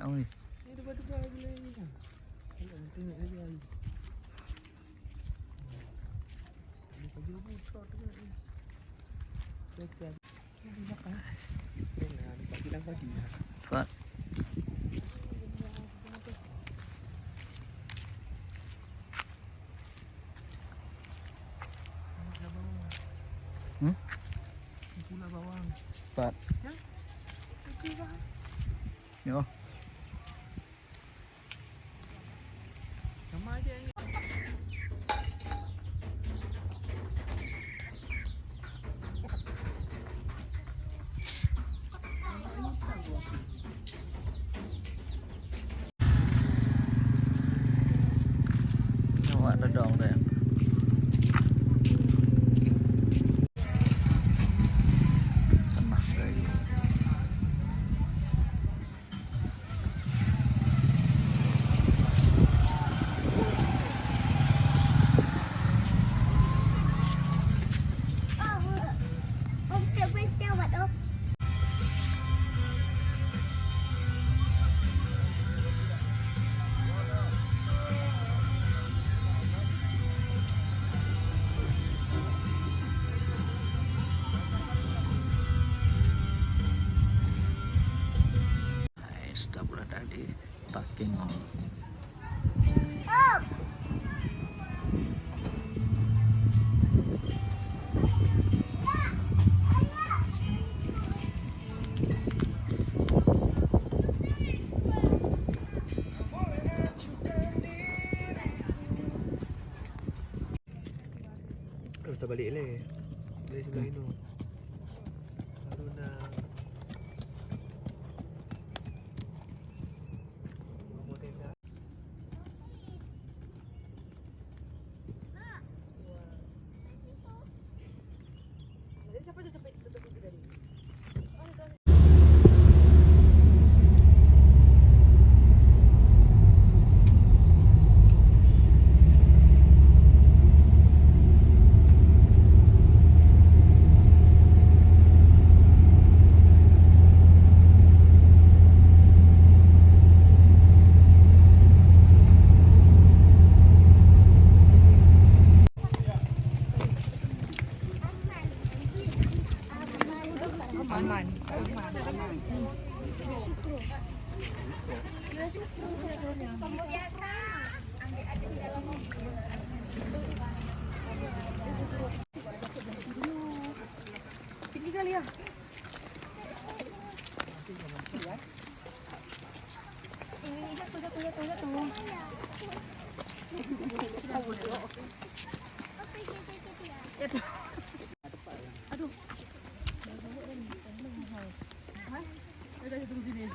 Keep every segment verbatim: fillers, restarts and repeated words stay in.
Oi. Ini tiba-tiba ada lagi kan. Tengok, tengok lagi hari. Ini pagi aku short tengok ni. Cuaca. Ini makan. Tengok, pagi dah pagi dah. Kuat. Hmm? Pula bawang. Pat. Hah? Itu bang. Yo. Sama aja ini. Awak todong deh. Tengah lagi. Hai, stop lah tadi. Taking on. Harus terbalik leh. Dari sebelah Hmm. itu. Baru nak. Siapa tu jepit tutup pintu tadi? Aman. Aman. Aman. Tinggi kali ya. Ini jatuh, jatuh, jatuh, jatuh. Jatuh. Aduh. Hah? Ada satu sini.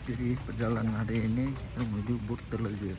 Jadi, perjalanan hari ini kita menuju Bukit Telaga.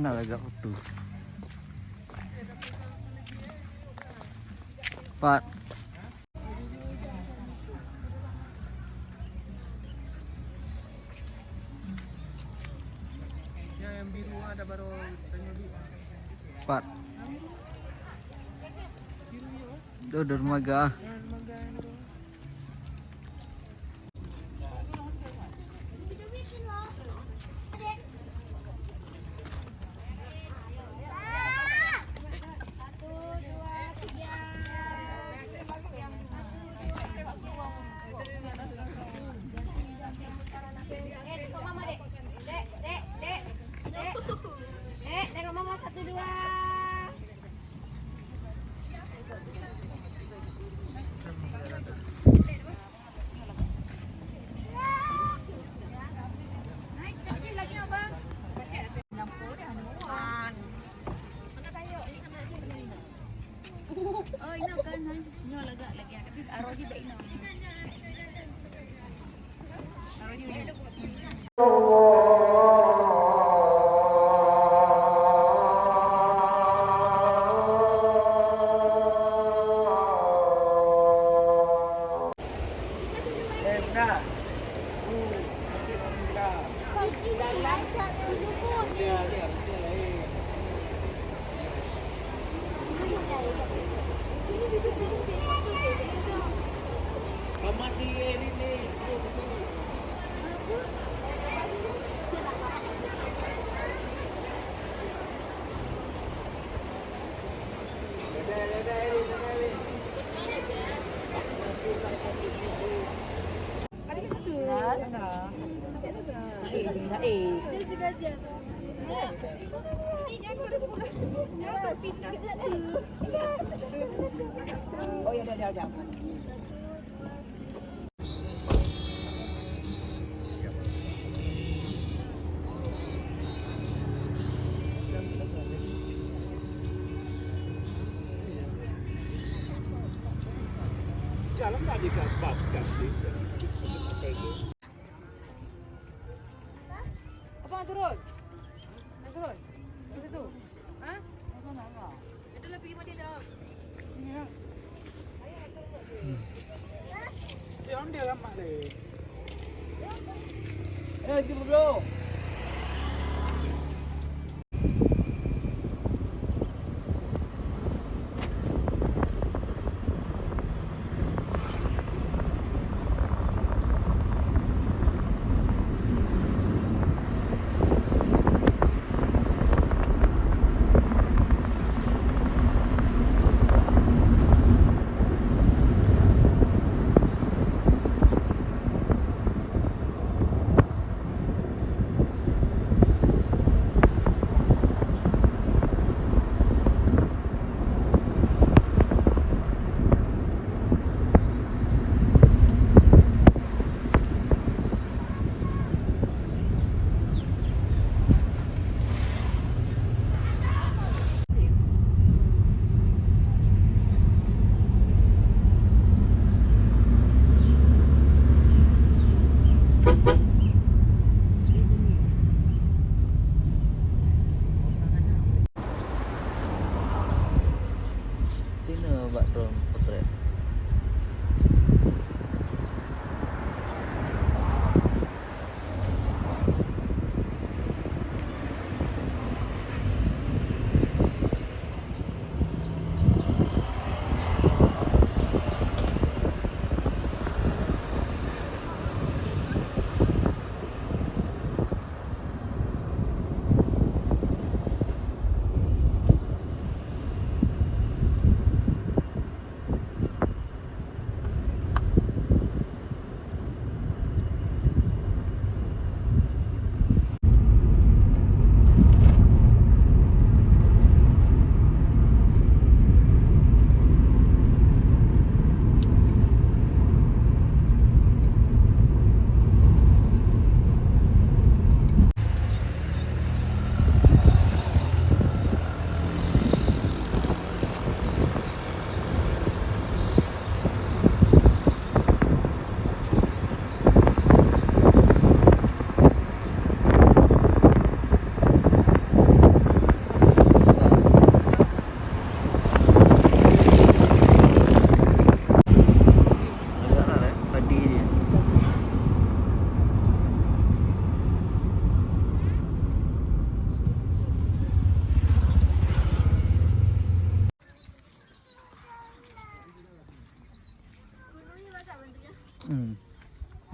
Nak lagak foto. Pat. Pat. Duh, dermaga. Dek, tengok mama, Dek. Dek, Dek, Dek. Dek, tengok mama, satu, dua. Oh, inoe kan, hai. Nyoe lagak lagi, tapi arah je bak inoe. Arah je udah. Oh ya, dah, dah, dah. Jalan tak ada kat bas, kat sini. Apa turun? Nak turun? Ke situ? Ha? Ke sana enggak? Itulah pergi mandi dah. Sini, ha? Dia ambil lambat deh. Eh, tiga puluh. Tina bak drone potret.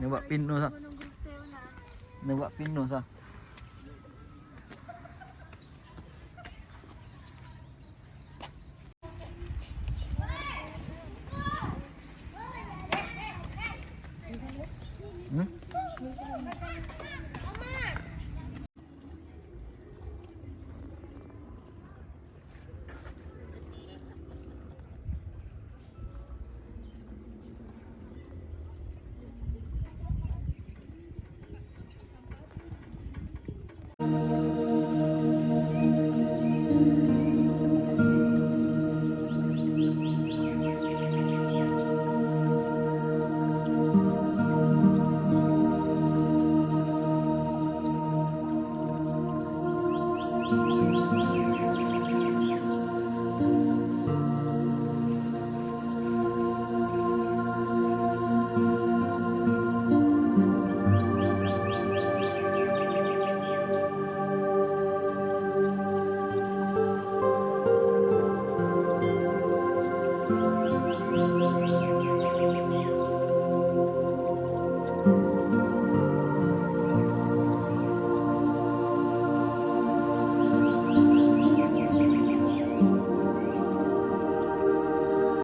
Bak pin tu sa. Ni bak pin tu sa.